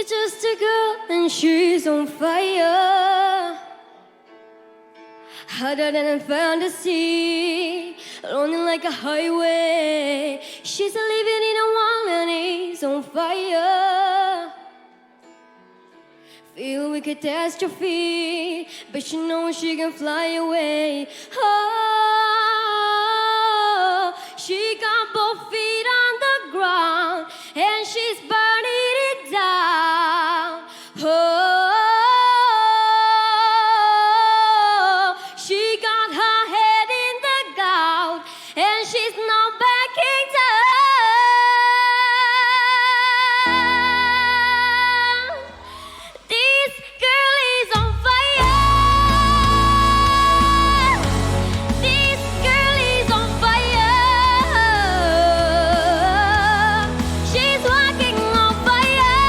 She's just a girl and she's on fire Hotter than a fantasy Lonely like a highway She's living in a world and is on fire Feel with catastrophe But she knows she can fly away Oh, she got both feet on the ground And she's burning it down Oh, she got her head in the cloud And she's not backing down This girl is on fire This girl is on fire She's walking on fire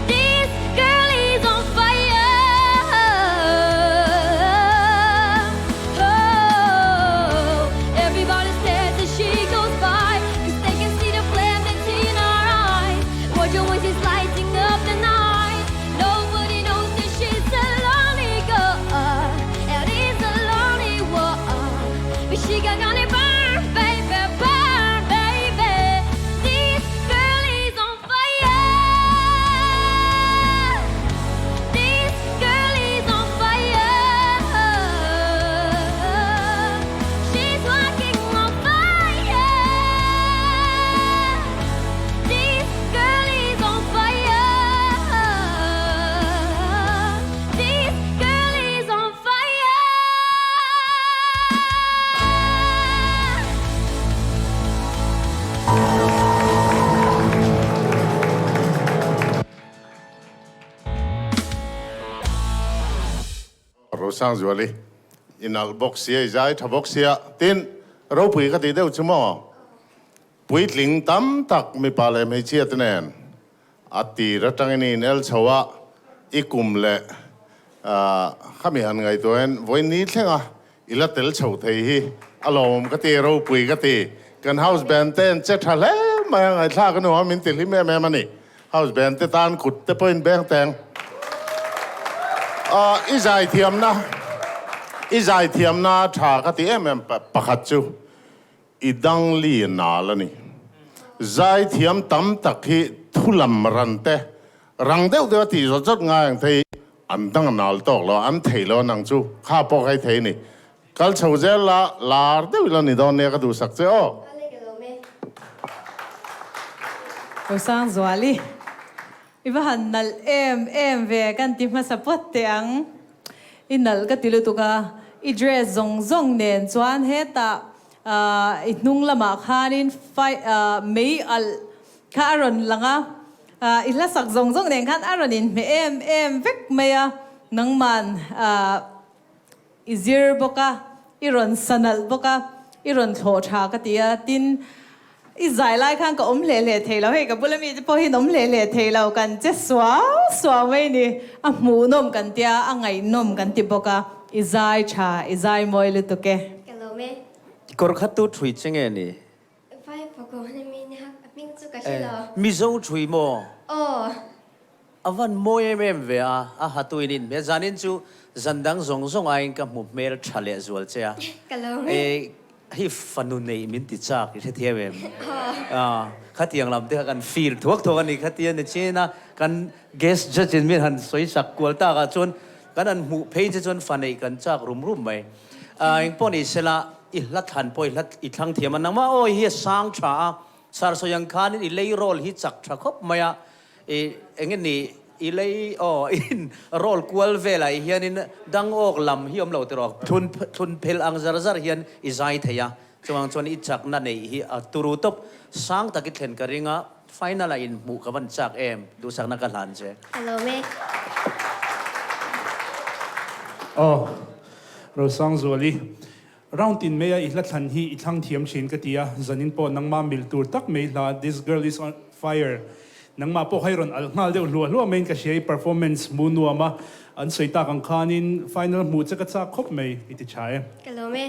This girl is on fire Oh, everybody stares as she goes by 'Cause they can see the flame that's in her eyes Watch her when she's lighting up the night Nobody knows that she's a lonely girl And it's a lonely world But she got gonna burn, baby, burn, baby This girl is on fire This girl is on fire She's walking on fire This girl is on fire This girl is on fire Rosangzuali i nalh bawk sia, i zai tha bawk sia. Tin, ropui ka tih deuh chu maw? Puitling tam tak mipa leh hmeichhia te nen a tir atangin i inel chho a, i kum leh khami han ngaihtuahin vawiin ni thleng a i la tel chho thei hi a lawmawm ka ti, ropui ka ti. Kan house band te an che tha hle mai a, ngaihthlak a nuam min ti hlim em em a ni. House band te tan kut te pawhin beng teng. I zaithiamna, i zaithiamna tha ka ti em em pakhat chu I dang li nal a ni. Zaithiam tam tak hi thu lam ran te rang deuh deuh a tih zawt zawt ngai ang thei an dang a nal tawk lo, an thei lo nang chu kha pawh kai thei a ni. Kal chho zel la, lar deuh ila ni dawn nia ka duhsak che aw. Rosangzuali, i va han nalh em em ve kan ti hmasa pawt teh ang. I nalh ka ti lutuk a, i dress zawng zawng nen chuan hetah i hnung lamah khanin mei alh kha a rawn lang a, i hlasak zawng zawng nen khan a rawn inhmeh em em vek mai a, nangman i zir bawk a, i rawn sa nalh bawk a, i rawn thlawh tha ka ti a, tin I zai lai khan ka awm hle hle thei lo, hei ka bula mite pawh hian awm hle hle thei lo, kan che suau suau mai ni, a hmuhnawm kan tia, a ngaihnawm kan ti bawk a, i zai tha, i zai mawi lutuk e. Ka lawm e. Kawr kha tu thui che nge ni? Vai pawh ka mi ni hak, a hming chu ka hre lo. Mizo thui maw? Aw. A van mawi em em ve a, a hatu in inhmel. Zanin chu zan dang zawng zawng aiin ka hmu hmel tha leh zual che a. Ka lo e. Hei fanu neih min ti chak i hrethiam em? Khatiang lam te kha kan feel thuak thuak a ni khatia ni chin a, kan guest judge in min han sawi sak kual tak ah chuan kan han hmuh phei che chuan fa neih kan chak rum rum mai. Engpawh ni sela i hla thlan pawh i hla i thlang thiam a, nangmah awi hi a sang tha a, sarsawi ang khanin i lei roll hi chak tha khawp mai a, I enge ni i lei aw in roll kual velah i hianin dang awk lam hi awm lo tiraw thlun thlun phel ang zar zar hian i zai thei a chuvang chuan i chakna neih hi a turu tawp sang tak i thlen ka ring a final ah in hmuh ka van chak em duhsakna ka hlan che. Ka lawm e. Aw Rosangzuali, round tin mai a i hla thlan hi i thlang thiam thin ka ti a, zanin pawh nangmah mil tur tak mai hla This Girl Is On Fire nangmah pawh kha i rawn alh nghal deuh hluah hluah maiin ka hria i performance hmu nuam a, an sawi tak ang khanin final hmuh che ka chak khawp mai i ti tha e. Ka lawm e.